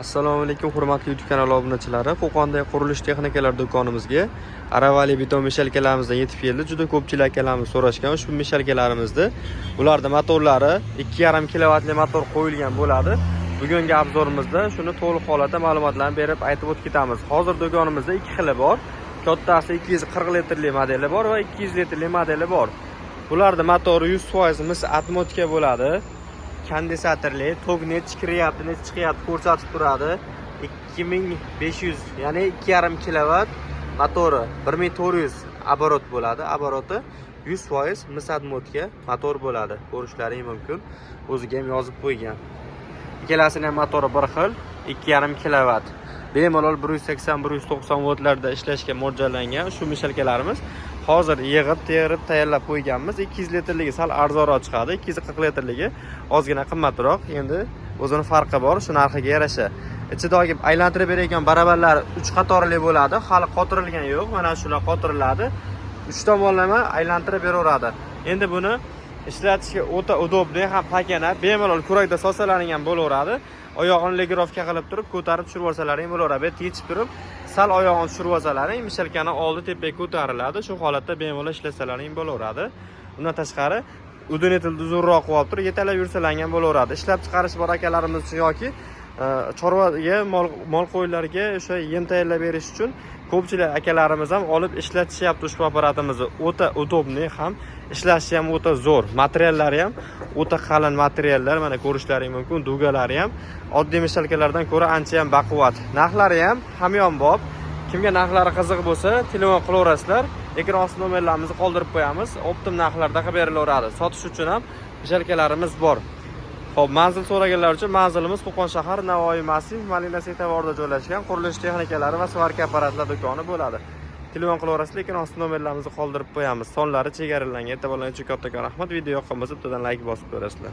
Assalomu alaykum, hurmatli YouTube kanali obunachilari. Qo'qondagi qurilish texnikalar do'konimizga aravali beton мешалка larimizdan yetib keldi. Juda ko'pchilik akalarimiz so'rashgan ushbu мешалка larimizni. Ularda motorlari 2,5 kilovatli motor qo'yilgan bo'ladi. Bugungi обзор imizda shuni to'liq holatda ma'lumotlarni berib, aytib o'tib ketamiz. Hozir do'konimizda ikki xili bor. Kattasi 240 litrli modeli bor va 200 litrli modeli bor. Bularda motori 100% mis отмотка bo'ladi. Kondensatorli, tok nechi kiryapti, nechi chiqyapti ko'rsatib turadi. 2500, ya'ni 2,5 kilovat motori, 1400 оборот bo'ladi. Оборот i 100% mis отмотка motor bo'ladi. Ko'rishlaring mumkin. O'ziga ham yozib qo'ygan. Ikkalasini ham motori bir xil, 2,5 kilovat. Bemalol 180-190 voltlarda ishlashga mo'ljallangan shu мешалка larimiz. Hozir yig'ib, terib, tayyorlab qo'yganmiz. 200 litrligi sal arzonroq chiqadi, 240 litrligi ozgina qimmatroq. Endi o'zini farqi bor, shu narxiga yarasha. Ichidagi aylantirib beradigan barabanlar 3 qatorli bo'ladi, hali qotirilgan yo'q. Mana shular qotiriladi. 3 tomonlama aylantirib beraveradi. Endi buni ishlatishga o'ta удобный ham, pakana, bemalol kurakda solsalaring ham bo'laveradi. Oyog'ini регулировка qilib turib, ko'tarib tushirib olsalaring bo'laveradi. Bu yerda yechib turib, sal oyog'ini tushirib olsalaring, мешалка ni oldi tepaga ko'tariladi. Shu holatda bemalol ishlasalaring bo'laveradi. Undan tashqari, удлинитель uzunroq qilib olib turib, yetalab yursalaring ham bo'laveradi. Ishlab chiqarish bor akalarimiz uchun yoki chorvaga, mol qo'ylarga o'sha yem tayyorlab berish uchun ko'pchilik akalarimiz ham olib ishlatishyapti ushbu apparatimizni. O'ta удобный ham, ishlashi ham o'ta zo'r. Materiallari ham o'ta qalin materiallar, mana ko'rishlaring mumkin. Дуга lari ham oddiy мешалка lardan ko'ra ancha ham baquvvat. Narxlari ham hamyonbop. Kimga narxlari qiziq bo'lsa, telefon qilaverasizlar. Ekran osti nomerlarimizni qoldirib qo'yamiz. Оптом narxlarda qilib berilaveradi. Sotish uchun ham мешалка larimiz bor. Xo'p, manzil so'raganlar uchun manzilimiz Qo'qon shahar, Navoiy massiv, Malina svetoforida joylashgan qurilish texnikalari va svarka apparatlar do'koni bo'ladi. Telefon qilaverasiz, lekin osti nomerlarimizni qoldirib qo'yamiz. Sonlari chegaralangan. E'tiborlaringiz uchun kattakon rahmat. Video yoqqan bo'lsa, bittadan layk bosib ko'rasizlar.